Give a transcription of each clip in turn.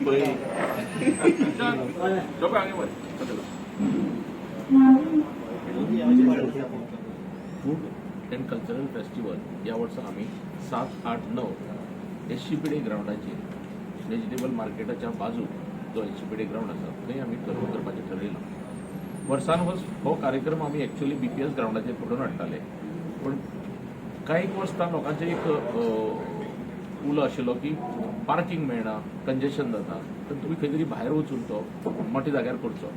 पळय. Food and cultural festival ह्या वर्सा आमी 7, 8, 9 एसजीपीडी ग्रावंडाचेर, व्हेजिटेबल मार्केटाच्या बाजूक जो एसजीपीडी ग्रावंड आसा, थंय आमी करपाचें ठरयलां. वर्सान वर्स हो कार्यक्रम आमी एक्चुअली बीपीएस ग्रावंडाचेर घडोवन हाडटाले, पूण कांय एक वर्सां लोकांचे एक उलो आशिल्लो की पार्किंग मेळना, कंजेशन जाता, तर तुमी खंय तरी भायर वचून तो मोठ्या जाग्यार करचो.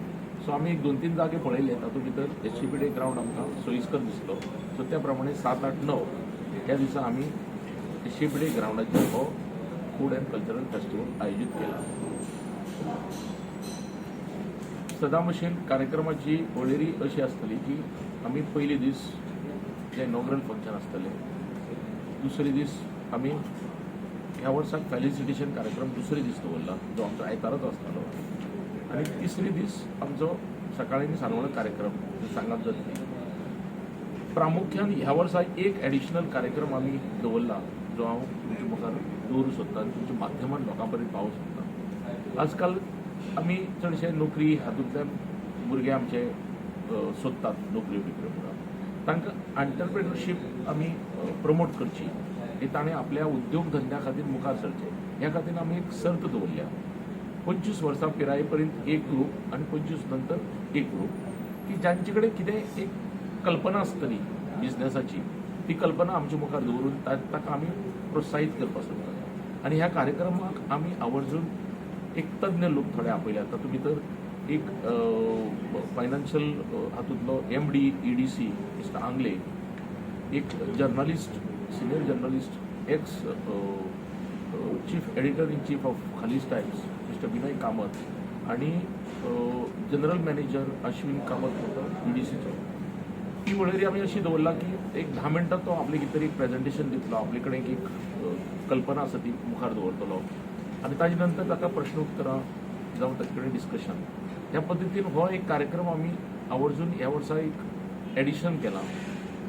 सो आमी एक दोन तीन जागे पळयले, तातूंत भितर एसजीपीडी ग्रावंड आमकां सोयीस्कर दिसलो. सो त्या प्रमाणे 7, 8, 9 ह्या दिसा आमी एसजीपीडी ग्रावंडाचेर हो फूड अँड कल्चरल फेस्टिवल आयोजीत केला. सदां भशेन कार्यक्रमाची वळेरी अशी आसतली की आमी पयले दीस जे इनॉग्रल फंक्शन आसतलें, दुसरे दीस आमी ह्या वर्साक फेलिसिटेशन कार्यक्रम दुसरे दीस दवरला, जो आमचो आयतारच आसतलो, आनी तिसरे दीस आमचो सकाळी आनी सांजवेळो कार्यक्रम सांगात जातली. प्रामुख्यान ह्या वर्सा एक एडिशनल कार्यक्रम आमी दवरला, जो हांव तुमच्या मुखार दवरूं सोदता आनी तुमच्या माध्यमान लोकां पर्यंत पावोवंक सोदता. आजकाल आमी चडशे नोकरी हातूंतल्यान भुरगे आमचे सोदतात नोकऱ्यो बिकऱ्यो म्हणून. तांकां एंटरप्रेनरशीप आमी प्रमोट करची की ताणें आपल्या उद्योग धंद्या खातीर मुखार सरचें. ह्या खातीर आमी एक सर्त दवरल्या, 25 वर्सां पिराये पर्यंत एक ग्रूप आनी 25 नंतर एक ग्रूप, की जांचे कडेन कितें एक कल्पना आसतली बिझनेसाची, ती कल्पना आमच्या मुखार दवरून ताका आमी प्रोत्साहीत करपाक सोदतात. आनी ह्या कार्यक्रमाक आमी आवर्जून एक तज्ञ लोक थोडे आपयल्यात. तातूंत भितर एक फायनान्शियल हातूंतलो एमडी ईडीसी मिस्टर आंगले, एक journalist, senior journalist, ex chief editor in chief of Khaleej Times Mister Vinay Kamat आणि जनरल मॅनेजर अश्विन कामत म्हणटा ईडीसीचो. ती वळेरी आमी अशी दवरला की एक 10 मिनटां तो आपले कितें तरी एक प्रेजेंटेशन दितलो, आपले कडेन एक कल्पना आसा ती मुखार दवरतलो आनी ताजे नंतर ताका प्रश्न उत्तरां जावं ताचे कडेन डिस्कशन. ह्या पद्दतीन हो एक कार्यक्रम आमी आवर्जून ह्या वर्सा एक एडिशन केला,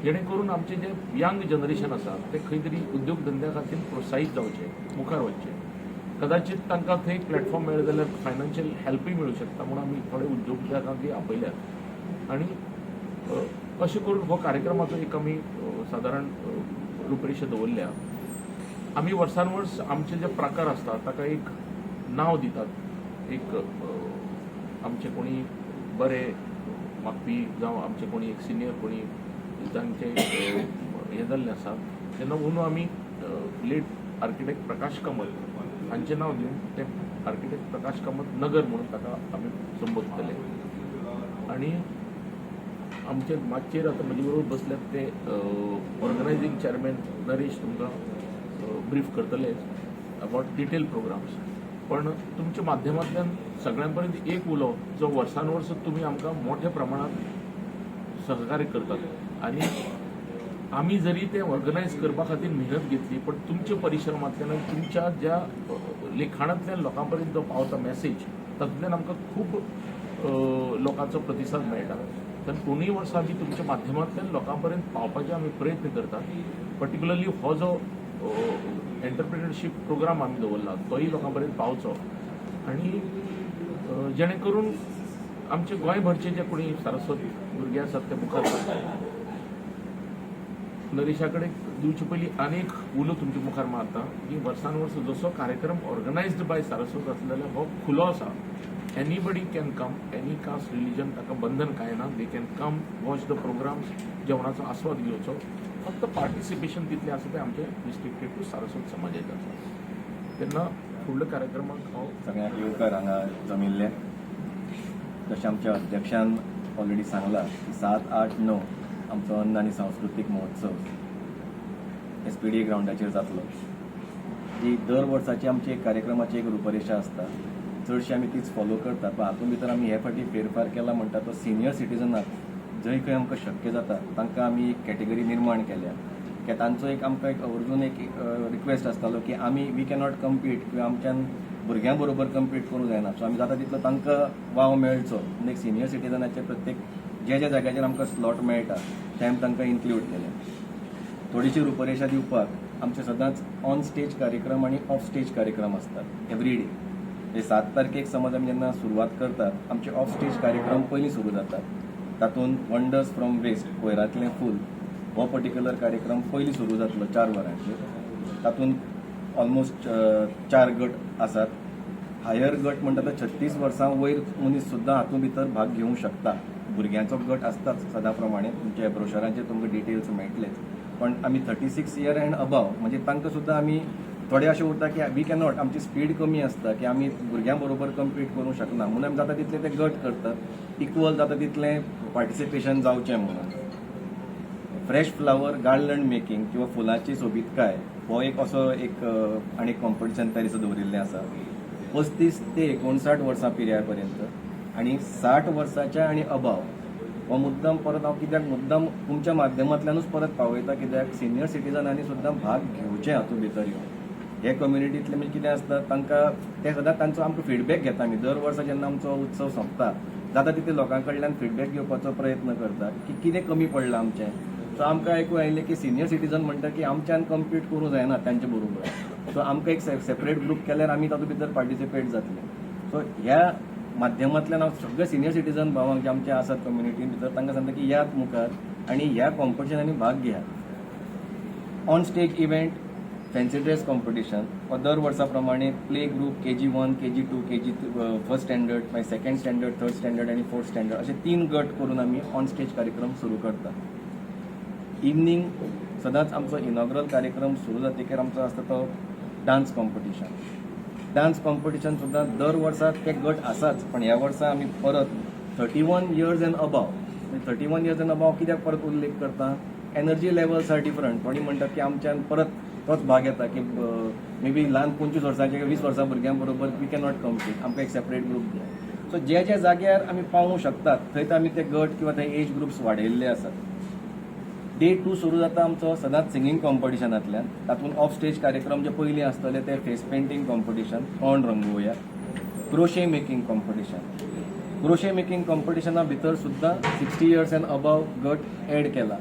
जेणे करून आमचे जे यंग जनरेशन आसा ते खंय तरी उद्योग धंद्या खातीर प्रोत्साहीत जावचे, मुखार वचचे. कदाचित तांकां थंय एक प्लॅटफॉर्म मेळ्ळें जाल्यार फायनान्शियल हेल्पूय मेळूं शकता म्हणून आमी थोडे उद्योजकांकय आपयल्यात. आनी अशें करून हो कार्यक्रमाचो एक आमी सादारण रुपरेशा दवरल्या. आमी वर्सान वर्स आमचे जे प्रकार आसता ताका एक नांव दितात. एक आमचे कोणी बरे मागपी जावं आमचे कोणी एक सिनियर कोणी जांचे हें जाल्लें आसा, तेन्ना अंदू आमी लेट आर्किटेक्ट प्रकाश कामत हांचें नांव दिवन तें आर्किटेक्ट प्रकाश कामत नगर म्हणून ताका आमी संबोधतले. आनी आमचे मातयेर आतां म्हजे बरोबर बसल्यात ते ऑर्गनायझींग चॅरमॅन नरेश तुमकां ब्रीफ करतले अबाउट डिटेल प्रोग्राम्स. पण तुमच्या माध्यमांतल्यान सगळ्यां पर्यंत एक उलो, जो वर्सान वर्स तुमी आमकां मोठ्या प्रमाणात सहकार्य करतात आनी आमी जरी ते ऑर्गनायज करपा खातीर मेहनत घेतली, पण तुमच्या परिश्रमांतल्यान आनी तुमच्या ज्या लिखाणांतल्यान लोकां पर्यंत जो पावता मॅसेज, तातूंतल्यान आमकां खूब लोकांचो प्रतिसाद मेळटा. तर दोनूय वर्सां आमी तुमच्या माध्यमांतल्यान लोकां पर्यंत पावपाचे आमी प्रयत्न करतात. पर्टिक्युलरली हो जो एंटरप्रिनरशीप प्रोग्राम आमी दवरला, तोय लोकां पर्यंत पावचो आनी जेणे करून आमचे गोंयभरचे जे कोणी सारस्वत भुरगे आसात ते मुखार सरचे. नरेशा कडेन दिवचे पयलीं आनीक उलो तुमच्या मुखार मारता की वर्सान वर्स जसो कार्यक्रम ऑर्गनायज्ड बाय सारस्वत आसलो जाल्यार हो खुलो आसा. Anybody can come, any caste, religion, ताका बंधन कांय ना. They can come, watch the programs, जेवणाचो आस्वाद घेवचो. फक्त पार्टिसिपेशन तितलें आसा तें आमचें रिस्ट्रिक्टेड टू सारस्वत समाजाचें आसा. तेन्ना फुडल्या कार्यक्रमाक हांव सगळ्यांक येवकार हांगा जमिल्ले. जशें आमच्या अध्यक्षान ऑलरेडी सांगलां की 7, 8, 9 आमचो अन्न आनी सांस्कृतीक महोत्सव एसपीडी ग्रावंडाचेर जातलो. ही दर वर्साची आमची एक कार्यक्रमाची एक रुपरेशा आसता, चडशी आमी तीच फॉलो करतात. पण हातूंत भितर आमी हे फावटी फेरफार केला म्हणटा तो सिनियर सिटीजनाक जंय खंय आमकां शक्य जाता तांकां आमी एक कॅटेगरी निर्माण केल्या, की तांचो एक आमकां एक आवर्जून एक रिक्वेस्ट आसतालो की आमी we cannot compete किंवा आमच्यान भुरग्यां बरोबर कम्पीट करूंक जायना. सो आमी जाता तितलो तांकां वाव मेळचो म्हणून एक सिनियर सिटीजनाचे प्रत्येक जे ज्या जाग्याचेर आमकां स्लॉट मेळटा ते आमी तांकां इन्क्लूड केले. थोडीशी रुपरेशा दिवपाक, आमचे सदांच ऑन स्टेज कार्यक्रम आनी ऑफ स्टेज कार्यक्रम आसतात एवरी डे. म्हणजे 7 तारखेक समज आमी जेन्ना सुरवात करतात, आमचे ऑफ स्टेज कार्यक्रम पयलीं सुरू जातात. तातूंत वंडर्स फ्रॉम वेस्ट, कोयरांतलें फूल हो पर्टिक्युलर कार्यक्रम पयलीं सुरू जातलो 4 वरांचेर. तातूंत ऑलमोस्ट चार गट आसात. हायर गट म्हणटा तो 36 वर्सां वयर मनीस सुद्दां हातूंत भितर भाग घेवंक शकता. भुरग्यांचो गट आसताच सदां प्रमाणे, तुमच्या ब्रोशरांचेर तुमकां डिटेल्स मेळटलेच. पण आमी 36 year and above म्हणजे तांकां सुद्दां आमी थोडे अशें उरता की we cannot, आमची स्पीड कमी आसता की आमी भुरग्यां बरोबर कम्पीट करूंक शकना, म्हणून आमी जाता तितले ते गट करतात, इक्वल जाता तितलें पार्टिसिपेशन जावचें म्हणून. फ्रेश फ्लावर गार्लंड मेकिंग किंवा फुलांची सोबीतकाय हो एक असो एक आनी कॉम्पिटिशन त्या दिसा दवरिल्लें आसा. 35 ते 59 वर्सां पिराये पर्यंत आनी 60 वर्साच्या आनी अबाव. हो मुद्दाम परत हांव कित्याक मुद्दाम तुमच्या माध्यमांतल्यानूच परत पावयता, कित्याक सिनियर सिटीजनांनी सुद्दां भाग घेवचे हातूंत भितर येवन. हे कम्युनिटींतले म्हणजे कितें आसता, तांकां ते सदांच तांचो आमकां फिडबॅक घेता. आमी दर वर्सा जेन्ना आमचो उत्सव सोंपता, जाता तितले लोकां कडल्यान फिडबॅक घेवपाचो प्रयत्न करता की कितें कमी पडलां आमचें. सो आमकां आयकूंक आयलें की सिनियर सिटीजन म्हणटा की आमच्यान कम्पीट करूंक जायना तांचे बरोबर, सो आमकां एक सेपरेट ग्रूप केल्यार आमी तातूंत भितर पार्टिसिपेट जातले. सो ह्या माध्यमांतल्यान हांव सगळे सिनियर सिटीजन भावांक जे आमचे आसात कम्युनिटीन भितर, तांकां सांगता की यात मुखार आनी ह्या कॉम्पिटिशनांनी भाग घेयात. On stage event, fancy dress competition हो दर वर्सा प्रमाणे play group, KG 1, KG 2, KG first standard, मागीर सेकंड स्टँडर्ड, थर्ड स्टँडर्ड आनी फोर्थ स्टँडर्ड असे तीन गट करून आमी ऑन स्टेज कार्यक्रम सुरू करतात. इवनींग सदांच आमचो इनॉग्रल कार्यक्रम सुरू जातकीर आमचो आसता तो डान्स कॉम्पिटिशन. डान्स कॉम्पिटिशन सुद्दां दर वर्सा ते गट आसाच, पण ह्या वर्सा आमी परत 31 years and above. 31 years and above कित्याक परत उल्लेख करता? Energy levels are different. कोणी म्हणटात की आमच्यान परत तोच भाग येता की मे बी ल्हान 25 वर्सांचे किंवा 20 वर्सां भुरग्यां बरोबर we cannot compete, आमकां एक सेपरेट ग्रूप जाय. सो ज्या ज्या जाग्यार आमी पावूंक शकतात थंय आमी ते गट किंवा थंय एज ग्रुप्स वाडयल्ले आसात. डे टू सुरू जाता आमचो सदांच सिंगींग कॉम्पिटिशनांतल्यान. तातूंत ऑफ स्टेज कार्यक्रम जे पयलीं आसतले ते फेस पेंटींग कॉम्पिटिशन, तोंड रंगोवया, crochet making competition. Crochet making कॉम्पिटिशना भितर सुद्दां 60 इयर्स अँड अबाव गट एड केला,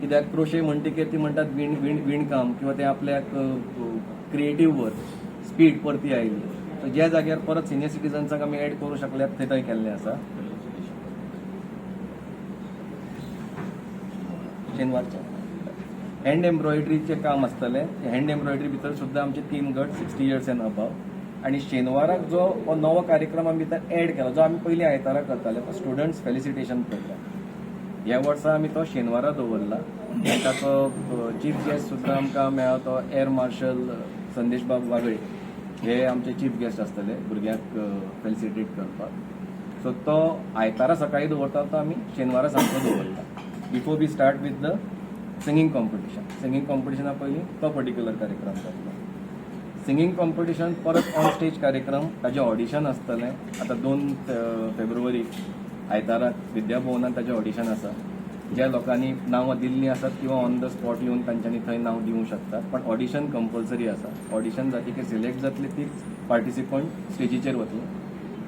कित्याक क्रोशे म्हणटकीर ती म्हणटात विण विण विणकाम किंवा ते आपल्याक क्रिएटीव वर्क स्पीड परती आयली. सो ज्या जाग्यार परत सिनियर सिटीजन्साक आमी एड करूं शकल्यात थंय थंय केल्लें आसा. शेनवारचें हँड एम्ब्रॉयडरीचें काम आसतलें. हँड एम्ब्रॉयडरी भितर सुद्दां आमचे तीन गट, 60 इयर्स अँड अबाव. आनी शेनवाराक जो हो नवो कार्यक्रम आमी भितर एड केला, जो आमी पयलीं आयतारा करताले, तो स्टुडंट्स फेलिसिटेशन प्रोग्राम, ह्या वर्सा आमी तो शेनवारा दवरला आनी ताचो चीफ गेस्ट सुद्दां आमकां मेळ्ळा, तो एअर मार्शल संदेशबाब वागळे हे आमचे चीफ गेस्ट आसतले भुरग्यांक फेलिसिटेट करपाक. सो तो आयतारा सकाळी दवरता, तो आमी शेनवारा सांजचो दवरता before we start with the singing competition. Singing कॉम्पिटिशना पयलीं तो पर्टिक्युलर कार्यक्रम जातलो. सिंगींग कॉम्पिटिशन परत ऑन स्टेज कार्यक्रम, ताजें ऑडिशन आसतलें. आतां 2 फेब्रुवारी आयताराक विद्याभवनात ताजें ऑडिशन आसा. ज्या लोकांनी नांवां दिल्लीं आसात किंवा ऑन the spot येवन तांच्यांनी थंय नांव दिवंक शकतात, पण ऑडिशन कंपल्सरी आसा. ऑडिशन जातकीर सिलेक्ट जातले तीच पार्टिसिपंट स्टेजीचेर वतले.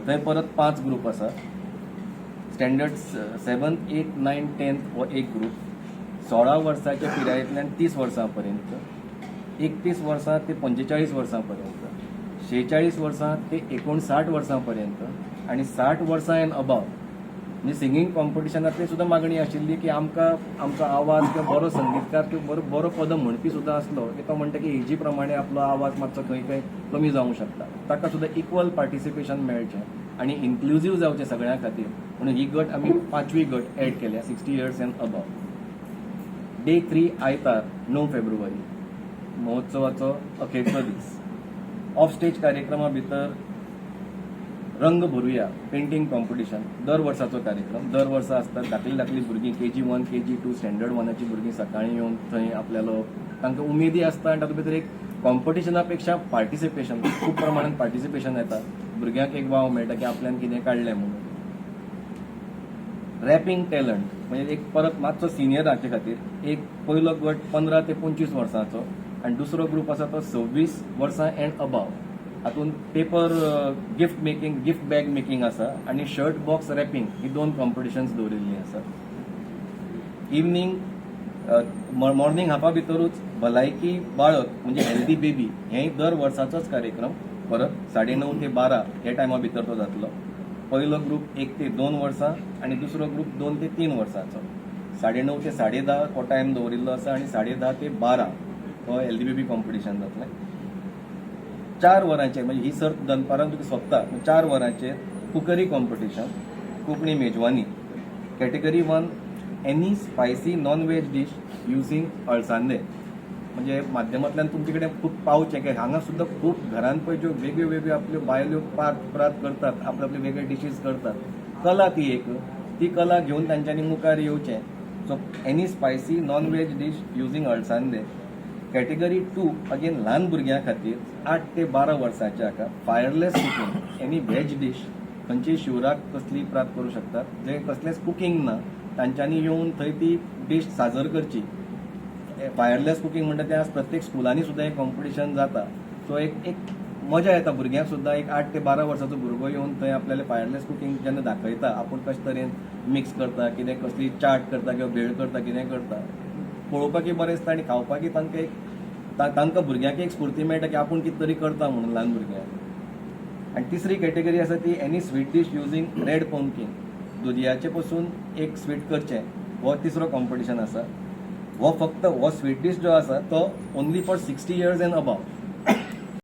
थंय परत पांच ग्रूप आसा. स्टँडर्ड 7, 8, 9, 10 हो एक ग्रूप, 16 वर्साच्या पिरायेंतल्यान 30 वर्सां पर्यंत, 31 वर्सां ते 45 वर्सां पर्यंत, 46 वर्सां ते 59 वर्सां पर्यंत आनी 60 वर्सां एन अबाव. म्हणजे सिंगींग कॉम्पिटिशनांतली सुद्दां मागणी आशिल्ली की आमकां आमचो आवाज किंवा बरो संगीतकार किंवा बरो बरो पद म्हणपी सुद्दां आसलो की तो म्हणटा की एजी प्रमाणे आपलो आवाज मातसो खंय खंय कमी जावंक शकता, ताका सुद्दां इक्वल पार्टिसिपेशन मेळचें आनी इन्क्लुजीव जावचें सगळ्यां खातीर म्हणून ही गट आमी पांचवी गट एड केल्या, 60 years and above. Day 3, आयतार 9 फेब्रुवारी, महोत्सवाचो अखेरचो दीस. ऑफ स्टेज कार्यक्रमा भितर रंग भरुया पेंटींग कॉम्पिटिशन, दर वर्साचो कार्यक्रम, दर वर्सा आसता. धाकली धाकली भुरगीं, KG 1, KG 2, standard वनाची भुरगीं सकाळीं येवन थंय आपल्यालो तांकां उमेदी आसता आनी तातूंत भितर एक कॉम्पिटिशना पेक्षा पार्टिसिपेशन, खूब प्रमाणात पार्टिसिपेशन येता. भुरग्यांक एक वाव मेळटा की आपल्यान कितें काडलें म्हणून. रॅपिंग टॅलंट म्हणजे एक परत मातसो सिनियर हाचे खातीर एक पयलो गट 15 ते 25 वर्सांचो आनी दुसरो ग्रूप आसा तो 26 वर्सां एंड अबाव. हातूंत paper gift making, gift bag making आसा आनी शर्ट बॉक्स रॅपिंग ही दोन कॉम्पिटिशन्स दवरिल्लीं आसात. इवनींग, मॉर्निंग हाफा भितरूच भलायकी बाळक म्हणजे हेल्दी बेबी हेंय दर वर्साचोच कार्यक्रम. परत 9:30 ते 12 हे टायमा भितर तो जातलो. पयलो ग्रूप 1 ते 2 वर्सां आनी दुसरो ग्रूप 2 ते 3 वर्सांचो. 9:30 ते 10:30 हो टायम दवरिल्लो आसा आनी 10:30 ते 12 हो एलडीबीबी कॉम्पिटिशन जातलें. 4 वरांचेर, म्हणजे ही सर्त दनपारां तुका सोंपता, 4 वरांचेर कुकरी कॉम्पिटिशन, कोंकणी मेजवानी. Category 1, any spicy non veg dish using अळसांदे. म्हणजे माध्यमांतल्यान तुमचे कडेन खूब पावचें की हांगा सुद्दां खूब घरान पळय ज्यो वेगळ्यो वेगळ्यो आपल्यो बायल्यो पाक प्रात करतात, आपले आपले वेगळे डिशीज करतात, कला ती एक, ती कला घेवन तांच्यांनी मुखार येवचें. So any spicy non veg dish using अळसांदे. कॅटेगरी 2, अगेन ल्हान भुरग्यां खातीर, 8 ते 12 वर्सांच्या हाका fireless cooking, any veg dish. खंयची शिवराक कसली प्रात करूं शकतात, जे कसलेंच कुकींग ना, तांच्यांनी येवन थंय ती डीश सादर करची. फायरलेस कुकींग म्हणटा तें आज प्रत्येक स्कुलांनी सुद्दां एक कॉम्पिटिशन जाता. सो एक एक मजा येता भुरग्यांक सुद्दां. एक 8 ते 12 वर्साचो भुरगो येवन थंय आपल्याले फायरलेस कुकींग जेन्ना दाखयता, आपूण कशे तरेन मिक्स करता, कितें कसली चाट करता किंवा भेळ करता, कितें करता, पळोवपाकय बरें दिसता आनी खावपाकय तांकां एक तांकां भुरग्यांक एक स्फूर्ती मेळटा की आपूण कितें तरी करता म्हणून ल्हान भुरग्यांक. आनी तिसरी कॅटेगरी आसा ती any sweet dish using red pumpkin. दुदयाचे पसून एक स्वीट करचें, हो तिसरो कॉम्पिटिशन आसा. हो फक्त हो स्वीट डीश जो आसा तो only for 60 years and above.